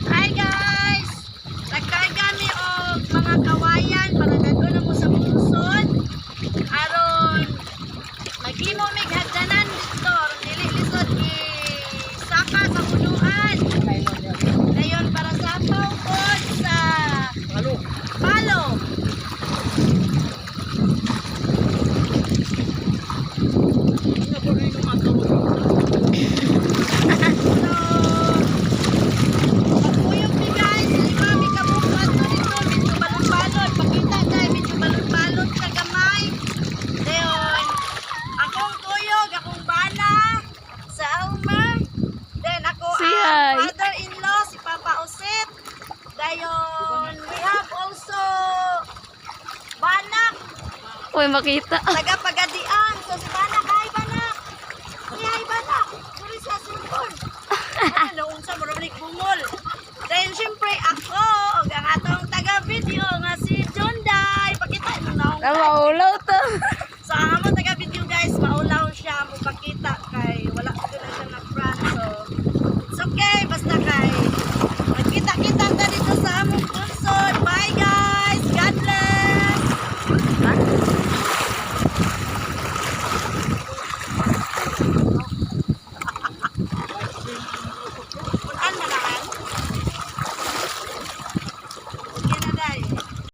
Hi guys! Nagkarga mi og mga kawayan para dadto na mo sa puson. Aron maghimo mig hagdanan dito aron dili lisod i saka sa punuan. Dayon para sa pod sa palo. So, pagkuyog mi guys, lima mi kabukat no dito, medyo balot-balot. Pakita dahil medyo balot-balot sa gamay. Dayon, akong kuyog, akong bana sa Alma. Then ako Say ang hi. Father-in-law, si Papa Osit. Dayon, we have also Banak, Uy, makita. Taga Pagadian. So si Banak, hi Banak. Say hi Banak. Sorry sa cellphone. Ano, unsa mo rin bungol. Then syempre ako ug ang atong taga video nga si John Dai. Pakita mo na. Namahulaw.